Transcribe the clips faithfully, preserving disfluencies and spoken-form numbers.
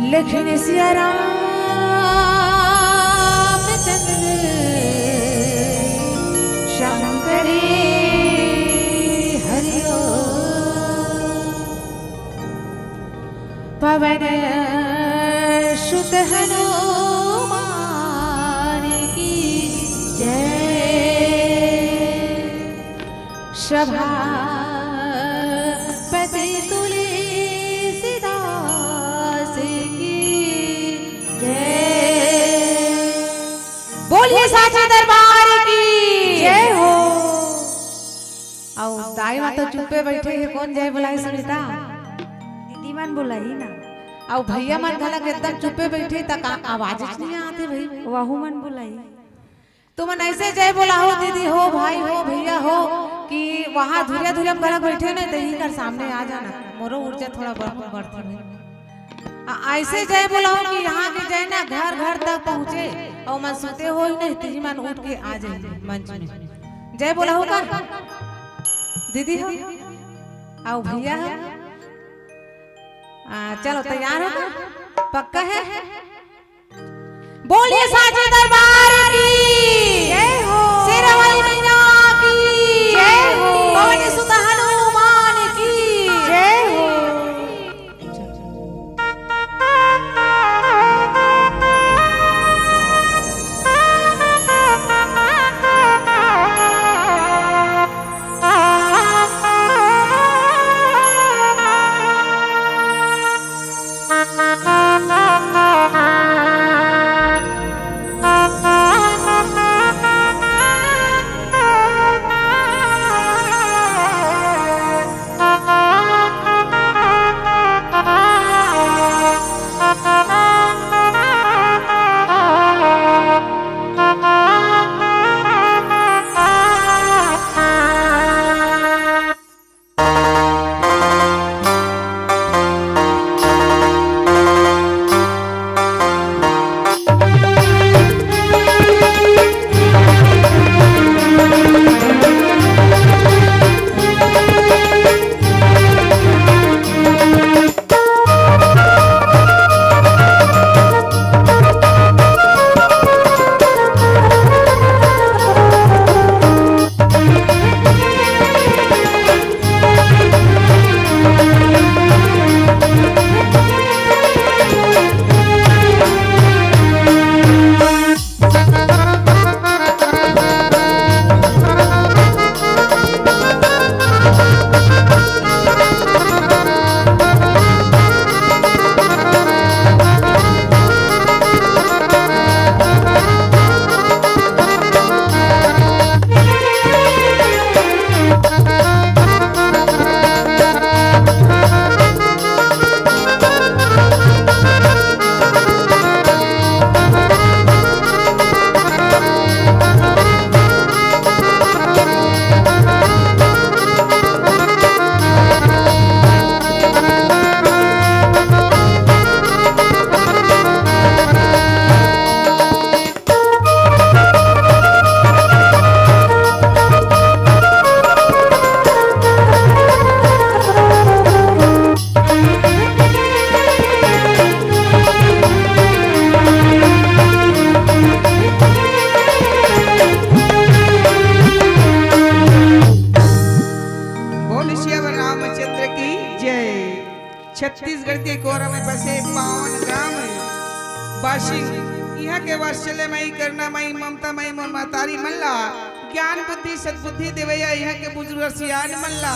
लेकिन सिया रामचंद्र शंकरी हरिओ। पवन सुत हनुमान की जय। सभापति तुलसीदास की जय। बोलिए साचे दरबार की जय हो। अउ दाई माँ तो चुप्पे बैठे हे, कोन जय बोलाही सुनीता? दीदी मन बोलाही ना। अउ भैया मन घलक एकदम चुप्पे बैठे, त का आवाज च नइ आते भाई। वहू मन बोलाही। तुमन ऐसे जय बोलाहो दीदी हो, भाई हो, भैया हो, कि वहाँ धुरिया धुरिया में घलक बैठे ना, त इही कर सामने आ जाना, मोरो ऊर्जा थोड़ा बढ़ बढ़थे भाई। आ, ऐसे जय बोलाहो कि यहाँ के जय ना घर घर तक पहुँचे, अउ मन सुते होही नहीं, तिही मन उठ के आ जाही मंच में। जय बोलाहो का दीदी हो, अउ भैया हो। आ, चलो तैयार हो का? पक्का है? बोलिए साचे दरबार की जय हो। शेरा वाली मैया की जय हो। पवन सुत हनुमान की जय हो। बोल सियावर रामचंद्र की जय। छत्तीसगढ़ के कोरा में बसे पावन ग्राम बासिंग, इहाँ के वात्सल्य मई, करुणा मई, ममता मई मोर महतारी मन ला ज्ञान बुद्धि सद्बुद्धि देवैया, इहाँ के बुजुर्ग सियान मन ला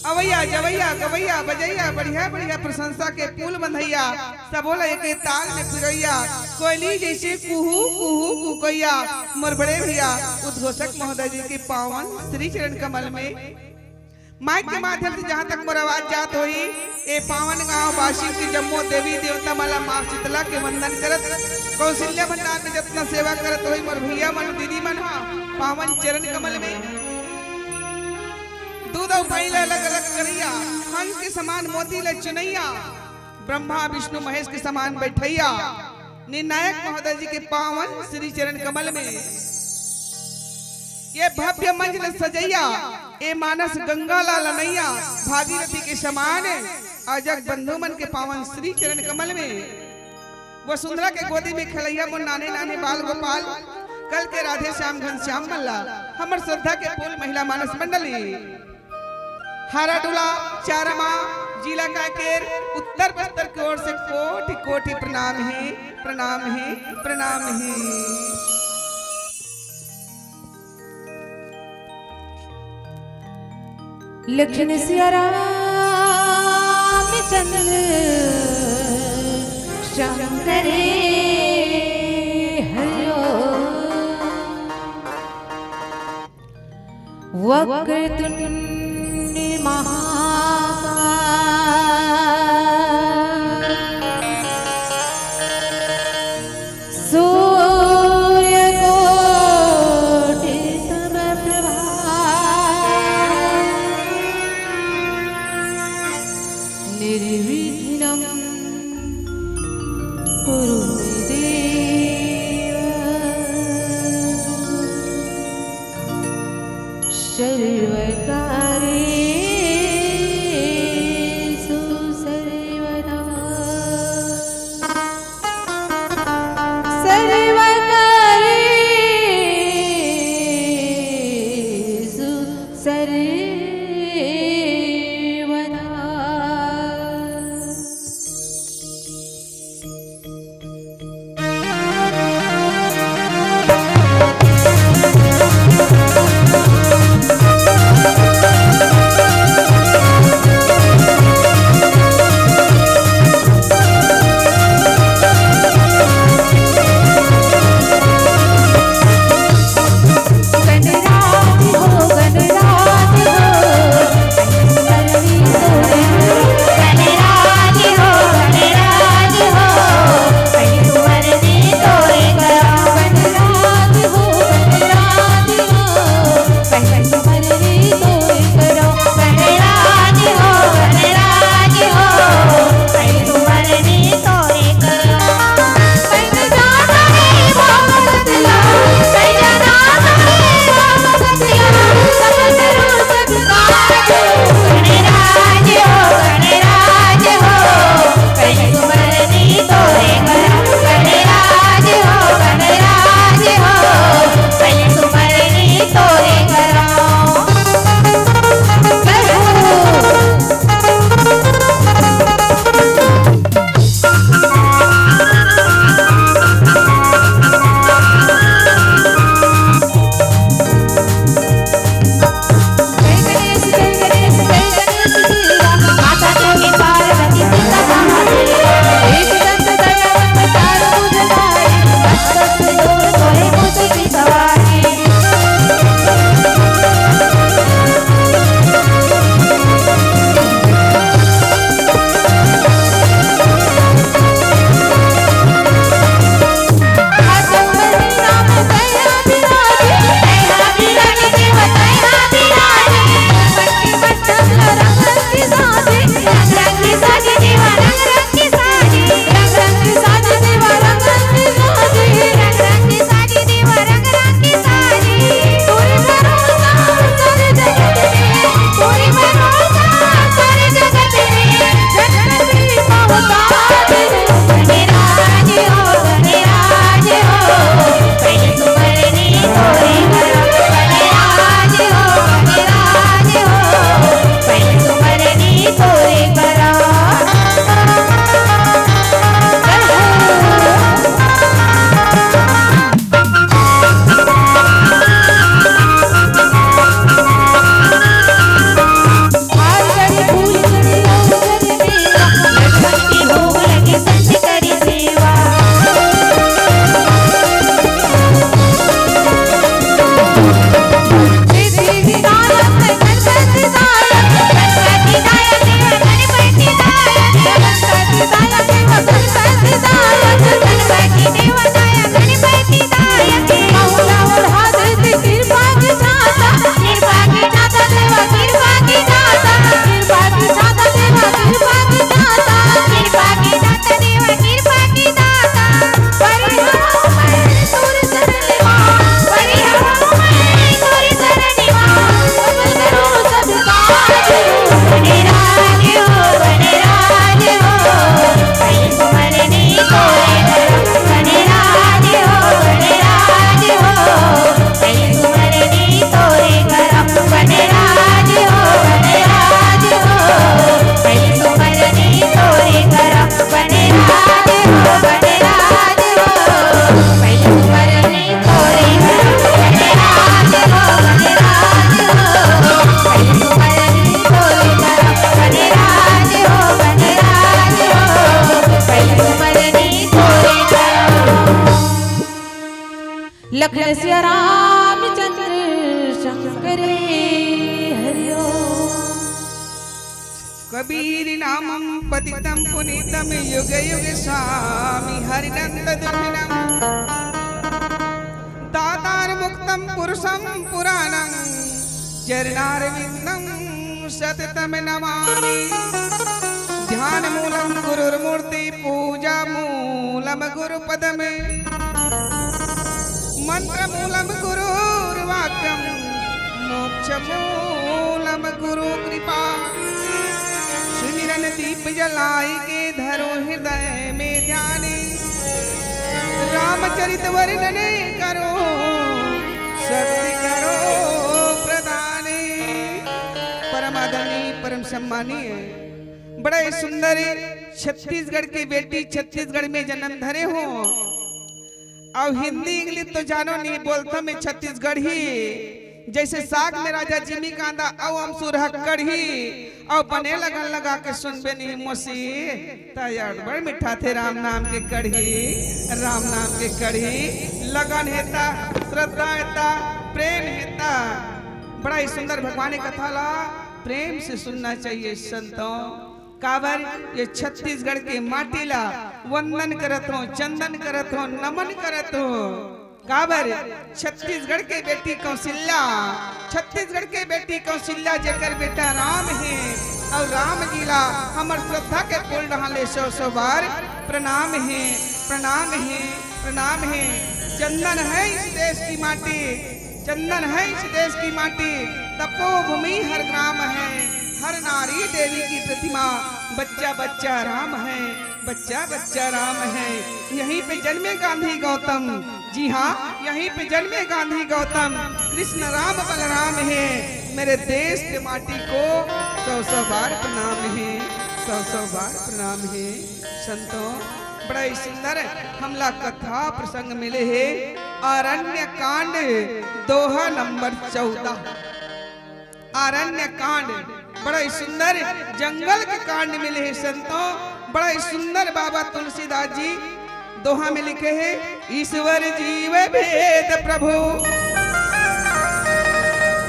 अवैया जवैया गवैया बजैया बढ़िया बढ़िया प्रशंसा के पुल बंधैया, सबो ला एके ताल में पिरैया, कोयली जैसे कुहू कुहू कुकैया, मोर बड़े भैया उद्घोषक महोदय जी के पावन श्री चरण कमल में माइक के माध्यम से जहाँ तक मोर आवाज जात होही, ए पावन गांव बासिंग के जम्मो देवी देवता मन ला माँ शीतला के वंदन करत, कौशल्या भंडार में जतना सेवा करत होही मोर भैया मन, दीदी मन हा पावन चरण कमल में दूध अउ पानी ला अलग अलग करैया, हंस के समान मोती ला चुनैया, ब्रह्मा विष्णु महेश के समान बैठैया, निर्णायक महोदय जी के पावन श्री चरण कमल में ये भव्य मंच ल सजैया, ए मानस गंगा ला लनैया, भागीरथी के समान अजग बंधु मन के पावन श्री चरण कमल में वसुंधरा के गोदी में खेलैया मोर नाने नाने बाल गोपाल, कल के राधे श्याम घनश्याम मन ला हमर श्रद्धा के फूल महिला मानस मंडली, हाराडोला, चारामा, जिला कांकेर, उत्तर बस्तर के ओर से कोटि कोटि प्रणाम हे, प्रणाम हे, प्रणाम हे। लक्ष्मण सिया रामचंद्र शंकर हरिओ। वक्रतुंड महाकाय सूर्यकोटि समप्रभा। निर्विघ्नं कुरु मे देव। सर्वकार्येषु सर्वदा। सर्वकार्येषु सर्वदा। लखन सिया रामचंद्र शंकर हरिओ। कबीर नामं पतितं पुनीतं युग युग स्वामी हरिनंद दुर्मिनं दातार मुक्तं पुरुषं पुराणं चरणारविंदं सततं नमामि। ध्यान मूलं गुरुर्मूर्ति पूजा मूलं गुरुपदम मंत्र मूलम गुरुर्वाक्यम मोक्ष मूलम गुरु कृपा। सुमिरन दीप जलाय के धरो हृदय में ध्यान। रामचरित वर्णन करो शक्ति करो प्रदान। परम आदरणीय परम सम्मानीय बड़ा ही सुंदर छत्तीसगढ़ की बेटी छत्तीसगढ़ में जन्म धरे हो। अउ हिंदी इंग्लिश तो जानो नहीं, बोलता मैं छत्तीसगढ़ी। जैसे साग में राजा जिमी कांदा अउ अमसुर ह कढ़ी, अउ बने लगन लगा के सुनबे नहीं मोसी, त अड़बड़ मिठाथे राम नाम के कढ़ी। राम नाम के कढ़ी लगन हेता, श्रद्धा हेता, प्रेम हेता। बड़ा ही सुंदर भगवान के कथा ला प्रेम से सुनना चाहिए संतों। काबर ये छत्तीसगढ़ के माटी ला वंदन करत हो, चंदन करत हो, नमन करत हो। काबर छत्तीसगढ़ के बेटी कौशल्या, छत्तीसगढ़ के बेटी कौशल्या जेकर बेटा राम हे, अउ राम जी ला हमर श्रद्धा के फूल डाले सौ सौ बार प्रणाम हे, प्रणाम हे, प्रणाम हे। चंदन है इस देश की माटी, चंदन है इस देश की माटी, तपोभूमि हर ग्राम है, हर नारी देवी की प्रतिमा, बच्चा बच्चा राम है, बच्चा बच्चा राम है। यहीं पे जन्मे गांधी गौतम, जी हाँ, यहीं पे जन्मे गांधी गौतम, कृष्ण राम बलराम है। मेरे देश के माटी को सौ सौ बार प्रणाम है, सौ सौ बार प्रणाम है। संतों, बड़ा ही सुंदर हमला कथा प्रसंग मिले हे। आरण्य कांड दोहा नंबर चौदह। आरण्य कांड बड़ा ही सुंदर जंगल के कांड मिले हे संतों। बड़ा ही सुंदर बाबा तुलसीदास जी दोहा में लिखे हे, ईश्वर जीव भेद प्रभु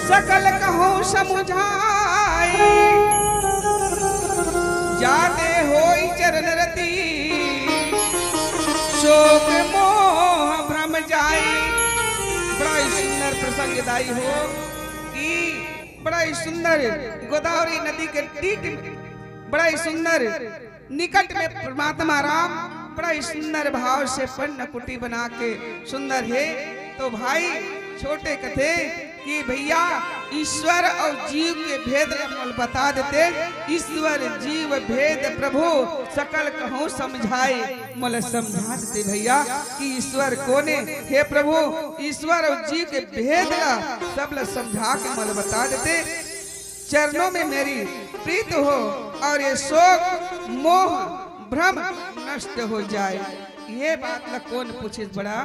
सकल कहूँ समुझाई, जाते होई चरण रति शोक मोह भ्रम जाई। बड़ा ही सुंदर प्रसंग दाई हो कि बड़ा ही सुंदर गोदावरी नदी के तीर, बड़ा ही सुंदर निकट में परमात्मा राम बड़ा ही सुंदर भाव से पर्ण कुटी बना के सुंदर हे। तो भाई छोटे कथे कि भैया ईश्वर अउ जीव के भेद ला मोला बता देते, ईश्वर जीव भेद प्रभु सकल कहूँ समझाए, मोला समझा देते भैया कि ईश्वर कोने। हे प्रभु, ईश्वर अउ जीव के भेद ला सब ला समझा के मोला बता देते। चरणों में मेरी प्रीत हो और ये शोक मोह भ्रम नष्ट हो जाए। ये बात ला कोन पूछे? बड़ा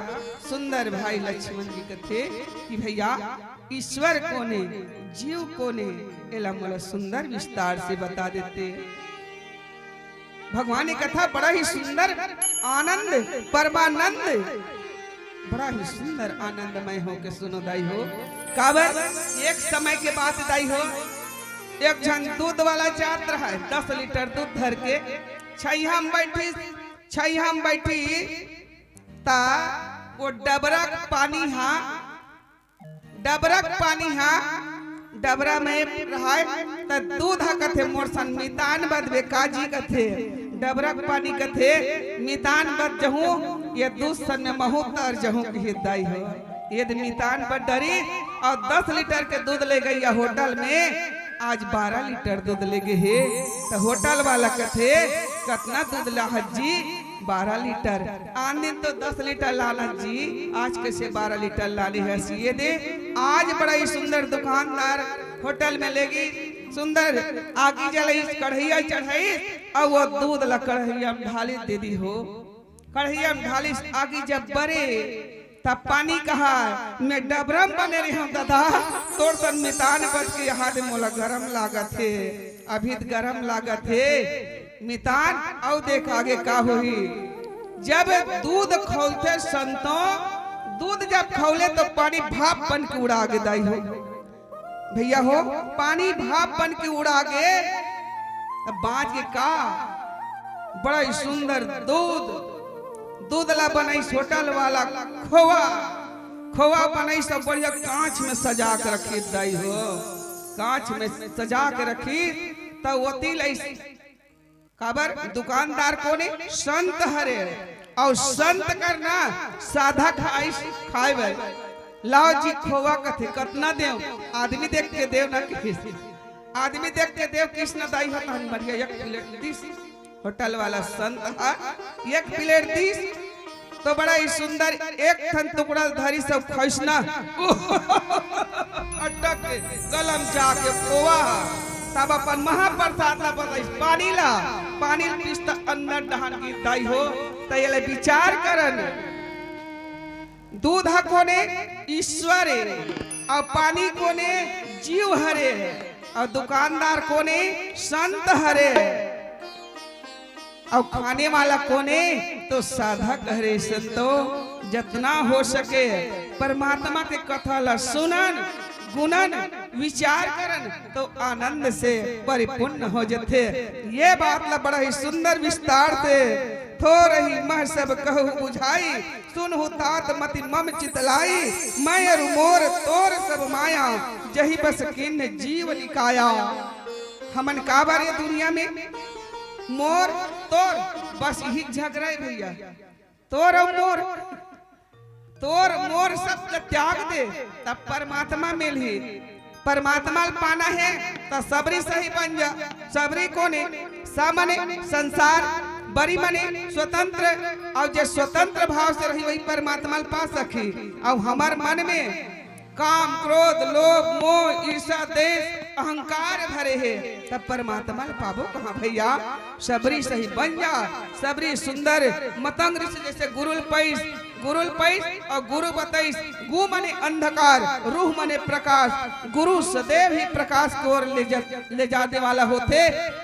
सुंदर भाई लक्ष्मण जी कथे कि भैया ईश्वर कोने, जीव कोने, एला मोला सुंदर विस्तार से बता देते। भगवान के कथा बड़ा ही सुंदर, आनंद, परमानंद, बड़ा ही सुंदर आनंदमय हो के सुनो दाई हो। काबर एक समय के बात दाई हो, एक झन दूध वाला जात रहा है, दस लीटर दूध धर के छैया में बैठी, छैया में बैठी, ता वो डबरा के पानी हा डबरा के पानी हा डबरा में रहाय, त दूध हा कथे, "मोर सन मितान बदबे काजी," कथे। डबरा के पानी कथे, "मितान बद जहूँ, ये दूध सन में महूँ तर जहूँ," कहे दाई हो। ये दे मितान बद डरी अउ दस लीटर के दूध ले गई या होटल में, आज बारह लीटर दूध ले गे हे। त होटल वाला कथे, "कतना दूध लाहत जी?" "बारह लीटर।" "आन दिन तो दस लीटर लानत जी, आज कैसे बारह लीटर लाने हस?" ये दे, आज बड़ा ही सुंदर दुकानदार होटल में लेगी, सुंदर आगी जलईस, कढ़ैया चढ़ईस, अउ वो दूध ला कढ़ैया में ढाली दीदी हो। कढ़ैया में ढालिस, आगी जब बरे, तब पानी कहा, "मैं डबरा में बने रहे हूँ दादा, तोर सन मितान बद के यहाँ दे मोला गरम लागत हे, अभी त गरम लागत हे मितान, अउ देख आगे का होही।" जब दूध खोलथे संतों, दूध जब खौले तो पानी भाप बन के उड़ा गे दाई हो। भैया हो, पानी भाप बन के उड़ा गे, तब बाँच गे का? बड़ा ही सुंदर दूध, दूध ला बनाइस होटल वाला खोवा, खोवा बनाइस सब बढ़िया कांच में सजा के रखिस दाई हो, कांच में सजा के रखिस। त ओती लइस काबर दुकानदार कोने? संत हरे। अउ संत कर ना साधक आइस खाए बर। लाव जी खोवा कथे, कतना देव? आदमी देख के देव ना किहिस। आदमी देख के देव किहिस ना दाई हो, तहन बढ़िया एक प्लेट दिस। होटल वाला संत ह एक प्लेट दिस। तो बड़ा ही सुंदर एक ठन टुकड़ा धरिस सब खइस ना। अटक के गला म जाके खोवा ह। तब अपन महाप्रसाद ला बताइस, पानी ला, पानी ला पीस त अंदर डहन गिर दाई हो। त ये ले विचार करन, दूध ह कोने? ईश्वर हे। अउ पानी कोने? जीव हरे। अउ दुकानदार कोने? संत हरे। अउ खाने वाला कोने? तो साधक हरे। संतो, जतना हो सके परमात्मा के कथा ला सुनन, गुनन, विचार करन, तो आनंद से परिपूर्ण हो जथे। ये बात ला बड़ा ही सुंदर विस्तार से थोरही मह सब कहु बुझाई, सुनहु तात मति मम चित लाई, मैं अरु मोर तोर सब माया, जहि बस कीन्ह जीव निकाया। हमन काबर ये दुनिया में मोर तोर, बस इही झगरा हे भैया, तोर अउ मोर, तोर मोर सब ल त्याग दे, तब परमात्मा मिलही। परमात्मा ल पाना हे, त सबरी सही बन जा। सबरी कोने? स मने संसार, बरी मने स्वतंत्र, अउ जे स्वतंत्र भाव से रही, वही परमात्मा ल पा सकही। अउ हमर मन में काम, क्रोध, लोभ, मोह, ईर्ष्या, द्वेष, अहंकार भरे हे, तब परमात्मा ल पाबो कहाँ भैया? सबरी सही बन जा, सबरी सुंदर मतंग ऋषि जैसे गुरुल पैस, गुरुल पैस अउ गुरु बतैस। गु मने अंधकार, रुह मने प्रकाश। गुरु सदैव ही प्रकाश के ओर ले जा, ले जाने वाला होथे,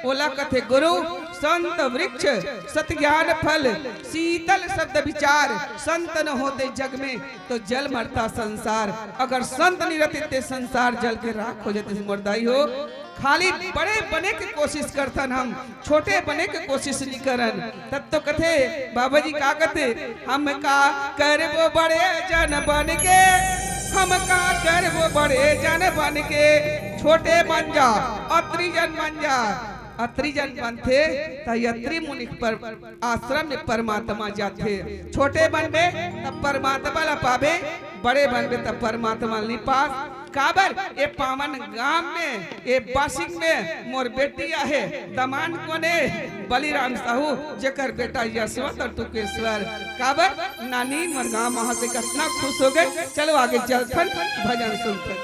ओला कथे गुरु। संत वृक्ष सत ज्ञान फल, शीतल शब्द विचार। संत न होते जग में तो जल मरता संसार। अगर संत नहीं रहते ते संसार जल के राख हो जाते मोर दाई हो। खाली बड़े बने के कोशिश करथन हम, छोटे बने के कोशिश नहीं करन। तब तो कथे, बाबा जी का कथे, "हम का करबो बड़े जन बन के, हम का करबो बड़े जन बन के, छोटे बन जा, अत्री जन बन जा।" अत्री जन बनथे, त अत्री मुनि के पर आश्रम में परमात्मा जाथे। छोटे बनबे, त परमात्मा ला पाबे, बड़े बनबे, त परमात्मा ला नहीं पास। काबर? ए पावन गांव में, ए बासिंग में मोर बेटी आहे, दमान कोने? बलिराम साहू, जेकर बेटा यशवंत अउ टुकेश्वर। काबर? नानी मोर गांव महाशय कतना खुश हो गे। चलो आगे चलथन, भजन सुनथन।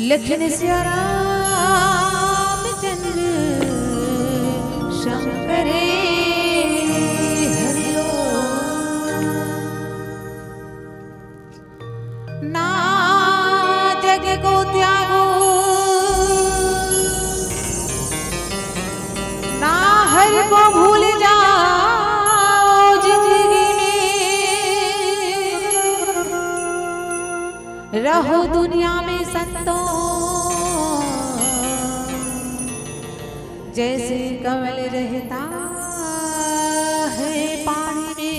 लखन सिया रामचंद्र शंकर हरिओ। ना जग को त्यागो, ना हर को भूल जाओ जिंदगी में। रहो दुनिया में संतों, जैसे कमल रहता है पानी में।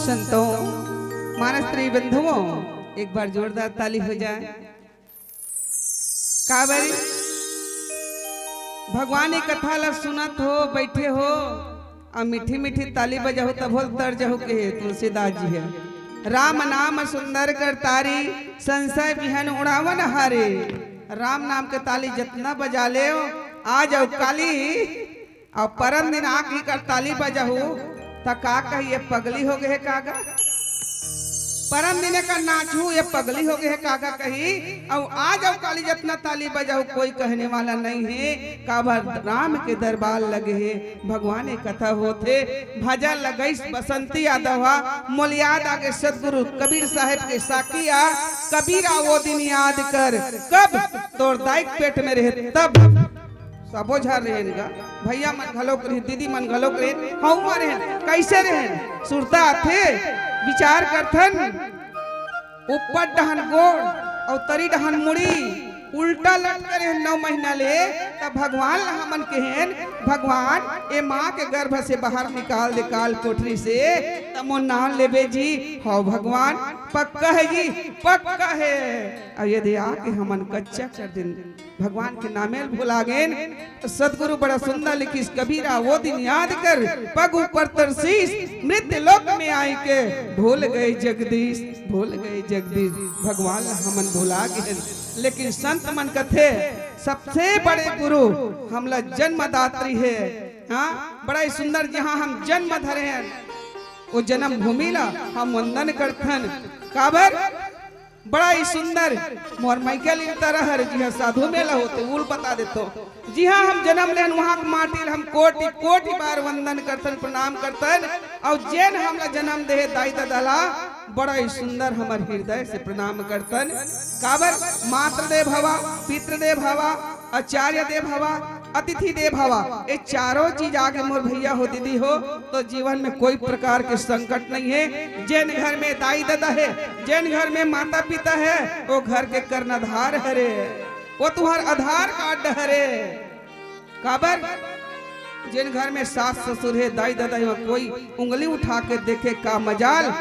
संतों, मानस प्रिय बंधुओं, एक बार जोरदार ताली हो जाए। काबर भगवान के कथा ला सुनत हो, बैठे हो, अउ मीठी मीठी ताली बजाहू, तभो ल तर जहू, कहे तुलसीदास जी हे, "राम नाम सुंदर कर तारी, संशय विहन उड़ावन हारी।" राम नाम के ताली जतना बजा ले, आज अउ काली अउ परन दिन आके एकर ताली बजाहू, त का कही, "ये पगली हो गे हे का गा?" परन दिन एकर नाचहू, "ये पगली हो गे हे का गा?" कही। अउ आज अउ काली जतना ताली बजाहू, कोई कहने वाला नहीं हे। काबर राम के दरबार लगे हे, भगवान के कथा होथे। भजन लगइस बसंती यादव हा, मोला याद आगे सतगुरु कबीर साहेब के साखी आ, "कबीरा वो दिन याद कर, कब तोर दाई के पेट में रहे तब।" सबो झन रहेन गा, भैया मन घलोक रहिन, दीदी मन घलोक रहिन, हऊ मन रहेन। कइसे रहेन? सुरता आथे, विचार करथन। ऊपर डहन गोड़ अउ तरी डहन मुड़ी उल्टा लटके रहेन नौ महीना ले। तब भगवान ला हमन कहेन, "भगवान, ए माँ के गर्भ से बाहर निकाल दे काल कोठरी से, त मोर नाम लेबे जी।" "हव भगवान, पक्का हे जी, पक्का हे।" अउ यदि आके हमन कच्चा कर देन, भगवान के नामे ल भुला गेन। सतगुरु बड़ा सुंदर लिखिस, "कबीरा वो दिन याद कर, पग ऊपर तरसीस, मृत्यु लोक में आई के, भूल गए जगदीश, भूल गए जगदीश।" भगवान ला हमन भुला गेन, लेकिन संत मन कथे, सबसे बड़े गुरु हमला जन्मदात्री हे। हाँ, बड़ा ही सुंदर, जहाँ हम जन्म धरे हन, वो जन्मभूमि ला हम वंदन करथन। काबर? बड़ा ही सुंदर। मोर मइके ल इतना रहर, जिहाँ साधु मेला होथे, उल बता देथों। जिहाँ हम जन्म लेहन, वहाँ के माटी ल हम कोटि कोटि बार वंदन करथन, प्रणाम करथन। अउ जेन हमला जन्म देहे दाई ददा ला, बड़ा ही सुंदर हमर हृदय से प्रणाम करथन। काबर? मातृदेव भवा, पितृदेव भवा, आचार्य देव भवा, अतिथि देव भवा, ये चारों चीज आगे मोर भैया हो, दीदी हो, तो जीवन में कोई प्रकार के संकट नहीं हे। जेन घर में दाई ददा हे, जेन घर में माता पिता हे, वो घर के कर्णधार हरे, वो तुहर आधार कार्ड हरे। काबर? जेन घर में सास ससुर हे, दाई ददा हे, वहाँ कोई उंगली उठा के देखे का मजाल।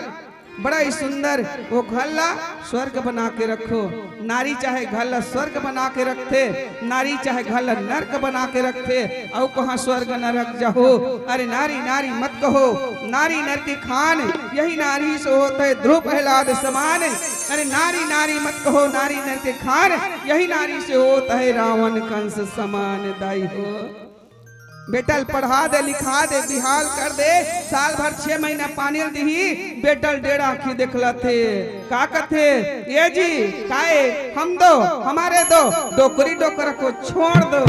बड़ा ही सुंदर, वो घर ला स्वर्ग बना के रखो। नारी चाहे घर ला स्वर्ग बना के रखथे, नारी चाहे घर ला नरक बना के रखथे। अउ कहाँ स्वर्ग नरक जहो? अरे नारी नारी मत कहो, नारी नर की खान, यही नारी से होत हे ध्रुव प्रहलाद समान। अरे नारी नारी मत कहो, नारी नर की खान, यही नारी से होत हे रावण कंस समान। दाई हो, बेटा ल पढ़ा दे, लिखा दे, बिहाव ल कर दे, साल भर छह महीना पानी ल दिही, बेटा ल डेढ़ आँखी देखलथे। का कथे? "ए जी, काए, हम दो, हमारे दो, डोकरी डोकरा को छोड़ दो।"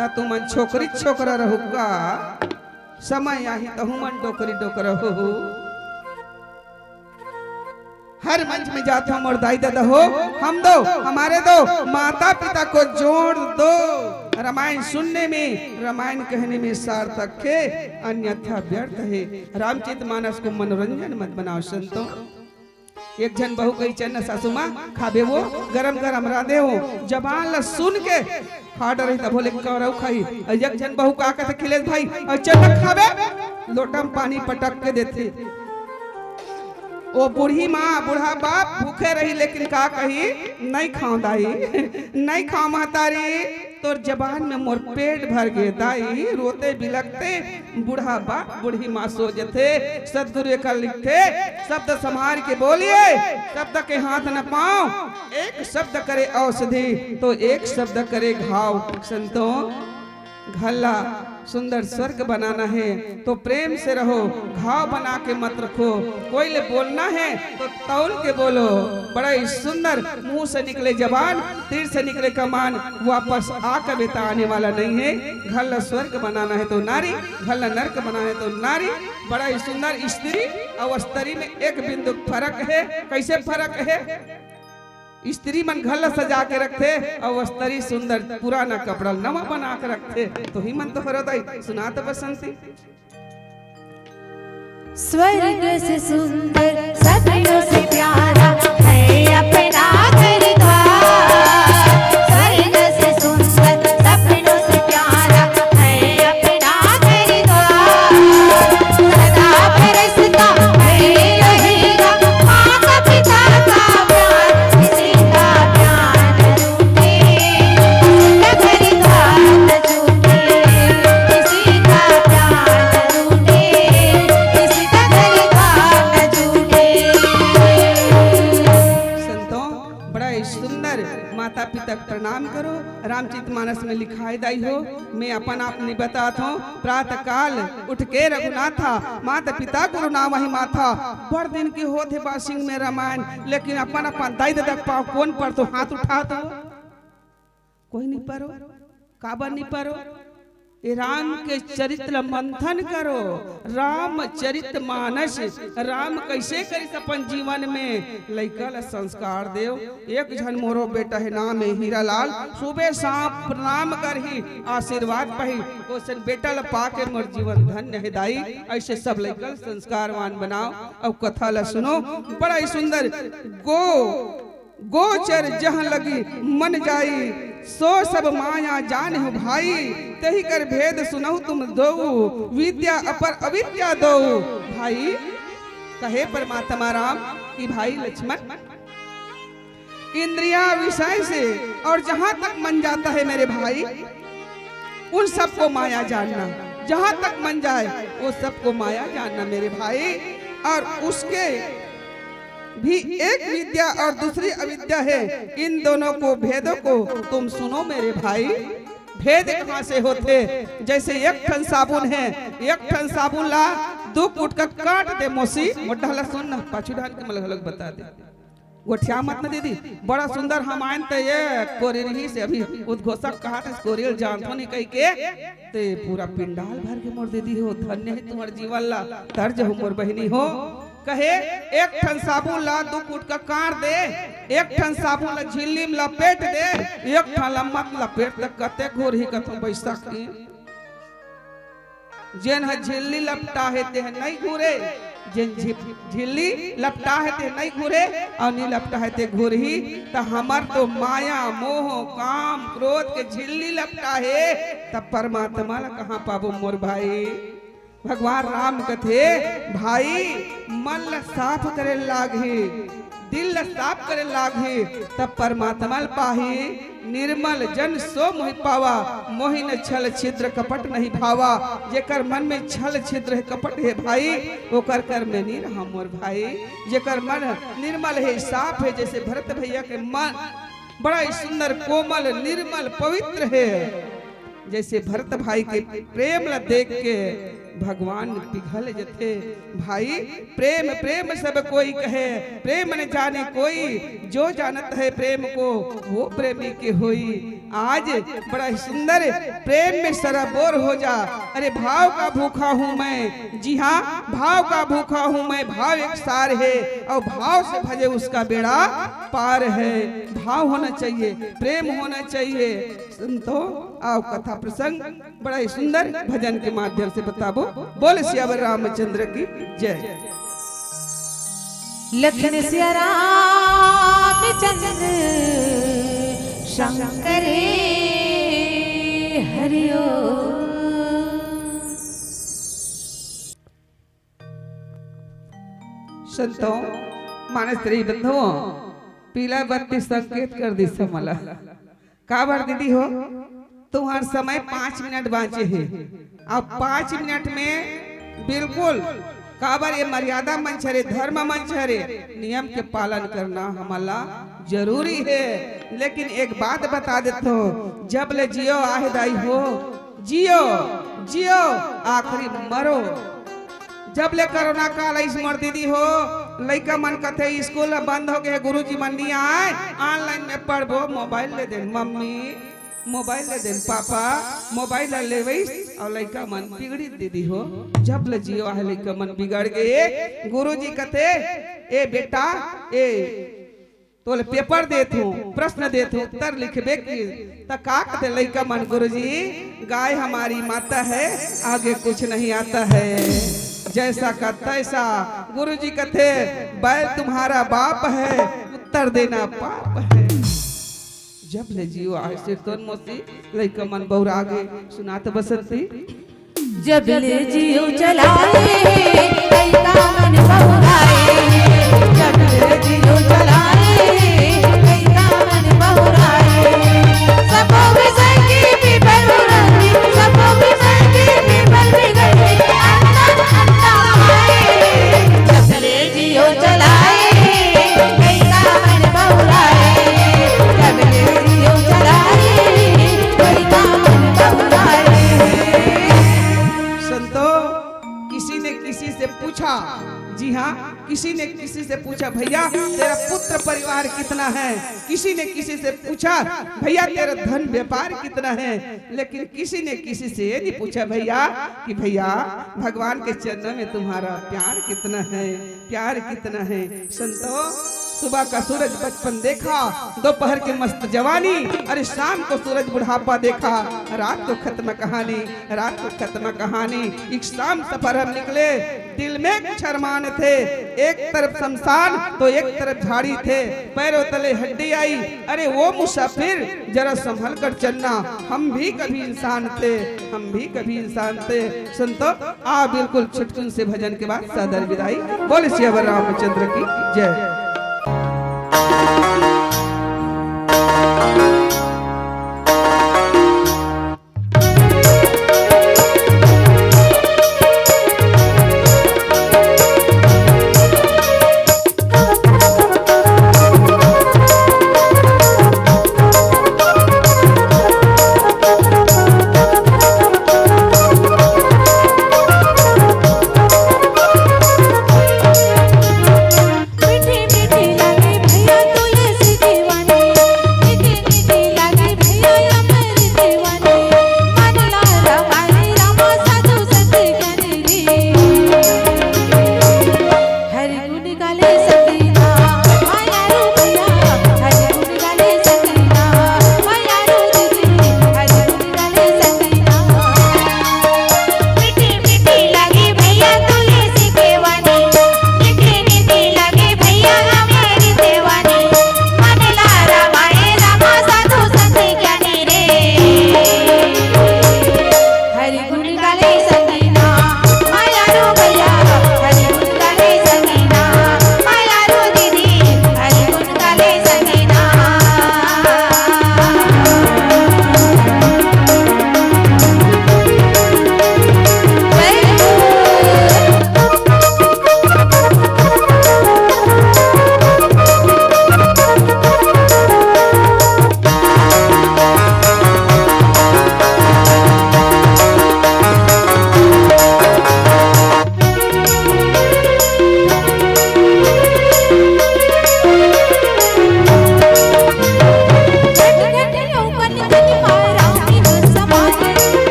त तुमन छोकरी छोकरा रहू का? समय आही त हुमन डोकरी डोकरा होहू। हर मंच में जात हो मोर दाई ददा हो, हम दो, हमारे दो, माता पिता को जोड़ दो। रामायण सुनने में, रामायण कहने में सार्थक हे, अन्यथा व्यर्थ हे। रामचरित मानस को मनोरंजन मत बनाओ संतों। एक झन बहू कही, "चल न सासू माँ, खाबे वो, गरम गरम रांधे हो।" जबान ला सुन के खा डरही, तभो ले कौरव खाही। अउ एक झन बहू का कथे, "खिलेश भाई, अउ चल न खाबे।" लोटा म पानी पटक के देथे। ओ बूढ़ी माँ, बूढ़ा बाप भूखे रही, लेकिन का कही, "नइ खांव दाई, नइ खांव महतारी, तोर जबान में मोर पेट भर गे दाई।" रोते बिलखते बूढ़ा बाप बूढ़ी माँ सो जथे। सतगुरु एकर लिखथे, "शब्द संभार के बोलिए, शब्द के हाथ न पांव, एक शब्द करे औषधि, तो एक शब्द करे घाव।" संतों, घर ला सुंदर स्वर्ग बनाना हे तो प्रेम से रहो, घाव बना के मत रखो। कोई ले बोलना हे तो तौल के बोलो। बड़ा ही सुंदर, मुंह से निकले जबान, तीर से निकले कमान, वापस आ कभी त आने वाला नहीं हे। घर ला स्वर्ग बनाना हे तो नारी, घर ला नरक बनाना हे तो नारी। बड़ा ही सुंदर। स्त्री अउ स्त्री में एक बिंदु फरक हे। कइसे फरक हे? स्त्री मन घर ला सजा के रखथे, अउ स्त्री सुंदर पुराना कपड़ा नवा बना के रखथे। तो ही मन तो हरो दाई, सुना तो बसंती। स्वर्ग से सुंदर, सपनों से प्यारा है अपना घर द्वार। स्वर्ग से सुंदर, सपनों से प्यारा है अपना घर माता पिता के प्रणाम करो। रामचरित मानस में लिखाय दाई हो, मैं अपन आप नहीं बतात हूँ। प्रातः काल उठ के रघुनाथा, माता पिता गुरु नावहि माथा। बड़ दिन के होत हे बासिंग में रामायण, लेकिन अपन अपन दाई ददा के पाँव कोन परथे, हाथ उठा तो। कोई नहीं परो, काबर नहीं परो? ए राम के चरित्र ल मंथन करो, रामचरित मानस, राम कइसे करिस अपन जीवन में, लइका ल संस्कार देव। एक झन मोरो बेटा हे, नाम हे हीरालाल, सुबह शाम प्रणाम करही, आशीर्वाद पाही, ओसन बेटा ल पाके मोर जीवन धन्य हे दाई। अइसे सब लइका ल संस्कारवान बनाव अउ कथा ल सुनो। बड़ा ही सुंदर गो गोचर जह लगी मन जाई, सो सब माया जानिहु भाई। तही कर भेद सुनहु तुम दोऊ, विद्या अपर अविद्या दोऊ। भाई, कहे परमात्मा राम कि भाई लक्ष्मण, इंद्रिया विषय से और जहां तक मन जाता है मेरे भाई, उन सबको माया जानना, जहां तक मन जाए वो सबको माया जानना मेरे भाई। और उसके भी एक विद्या और दूसरी अविद्या है। इन दोनों को, भेदों को तुम सुनो मेरे भाई। भेद कहाँ से होथे? जैसे एक ठन साबुन है, एक ठन साबुन ला दू कुटका काट दे मोसी, मोर डहला सुन ना, पाछू डहन के मैं घलोक बता दे। गोठिया मत न दीदी, बड़ा सुंदर हम आयन त ये कोरी रहिस, अभी उद्घोषक कहाथे कोरी ल जानथो नहीं कहिके, ते पूरा पिंडाल भर के मोर दीदी हो, धन्य हे तुम्हर जीवन ला, तर जहू मोर बहिनी हो। कहे, एक ठन साबुन ला दू कुटका काट दे, एक ठन साबुन ला झिल्ली में लपेट दे, एक ठन ला मत लपेट, त कते घोरही कथों बैसाखी। जेन ह झिल्ली लपटा हे, तेह नइ घूरे, जेन झि-, झिल्ली लपटा हे, तेह नइ घूरे, अउ नी लपटा हे, ते घूरही। त हमर तो माया, मोह, काम, क्रोध के झिल्ली लपटा हे, त परमात्मा ला कहाँ पाबो मोर भाई? भगवान राम कथे, भाई, मन ला साफ करे लागही, दिल ला साफ करे लागही, तब परमात्मा ल पाही। निर्मल जन सो मोहि पावा, मोहि न छल छिद्र कपट नहीं भावा। जेकर मन में छल छिद्र हे, कपट हे भाई, ओकर कर में नी रहा मोर भाई। जेकर मन निर्मल हे, साफ हे, जैसे भरत भैया के मन बड़ा ही सुंदर, कोमल, निर्मल, पवित्र हे। जैसे भरत भाई के प्रेम ला देख के भगवान पिघल जथे। भाई, प्रेम प्रेम सब कोई कहे, प्रेम न जाने कोई, जो जानत है प्रेम को वो प्रेमी के होई। आज बड़ा ही सुंदर प्रेम में सराबोर हो जा। अरे भाव का भूखा हूँ मैं, जी हाँ, भाव का भूखा हूँ मैं, भाव एक सार है और भाव से भजे उसका बेड़ा पार है। भाव होना चाहिए, प्रेम होना चाहिए। संतो, आओ कथा प्रसंग बड़ा ही सुंदर भजन के माध्यम से बताबो। बोल सियावर रामचंद्र की जय। लखन सिया रामचंद्र शंकर हरिओ। संतो, मानस रे बंधुओं, पीला बत्ती संकेत कर दिस मला। काबर दीदी हो, तुम्हार समय पाँच मिनट बाँचे हे। अब पाँच मिनट में बिल्कुल, काबर ये मर्यादा मंच हरे, धर्म मंच हरे, नियम के पालन करना हमला जरूरी हे। लेकिन एक बात बता देथों, जब ले जियो आहे दाई हो, जियो, जियो, आखिरी मरो। जब ले कोरोना काल आइस मोर दीदी हो, लइका मन कथे स्कूल ह बंद हो गे, गुरुजी मन नी आए, online में पढ़बो, मोबाइल ले देन मम्मी, मोबाइल ले देन पापा, मोबाइल ल लेवइस अउ लइका मन बिगड़ी दीदी हो। जब ले जियो आहे लइका मन बिगड़ गे। गुरुजी कथे, ए बेटा, ए तोले पेपर देत हूँ, प्रश्न देत हूँ, उत्तर लिखबे कि त का कथे लइका मन, गुरुजी, गाय हमारी माता है, आगे कुछ नहीं आता है, जैसा का तैसा। गुरुजी कथे, बैल तुम्हारा बाप है, उत्तर देना पाप है। जब ले जियो आहे सिरतोन मोसी, लइका मन बउरा गे। सुनात बसंती। जब ले जियो चलाए, लइका मन बहुराए। जब ले जियो चलाए, लइका मन बहुराए। सबो विषय की पीपर उड़ानी, सबो विषय की पीपर बिगड़े, अंधा अंधा आए। जब ले जियो चलाए, लइका मन बहुराए। जब भैया, तेरा पुत्र परिवार कितना है? किसी ने किसी से पूछा, भैया, तेरा धन व्यापार कितना है? लेकिन किसी ने किसी से ये नहीं पूछा, भैया, कि भैया, भगवान के चरणों में तुम्हारा प्यार कितना है, प्यार कितना है। संतो, सुबह का सूरज बचपन देखा, दोपहर की मस्त जवानी, अरे शाम को सूरज बुढ़ापा देखा, रात को खत्म कहानी, रात को खत्म कहानी। एक शाम सफर हम निकले, दिल में कुछ अरमान थे, एक तरफ शमशान तो एक तरफ झाड़ी थे, पैरों तले हड्डी आई। अरे वो मुसाफिर, जरा संभल कर चलना, हम भी कभी इंसान थे, हम भी कभी इंसान थे। संतो, आ बिल्कुल छुटकुन से भजन के बाद सादर विदाई। बोले सियावर रामचंद्र की जय।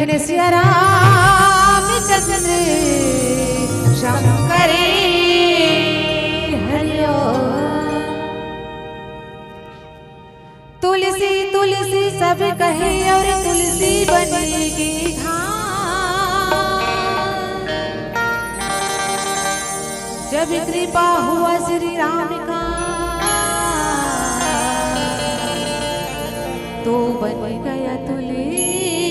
सिया रामचंद्र शंकर हरिओ। तुलसी तुलसी सब कहे और तुलसी बनेगी धाम। जब कृपा हुआ श्री राम का तो बन गया तुलसी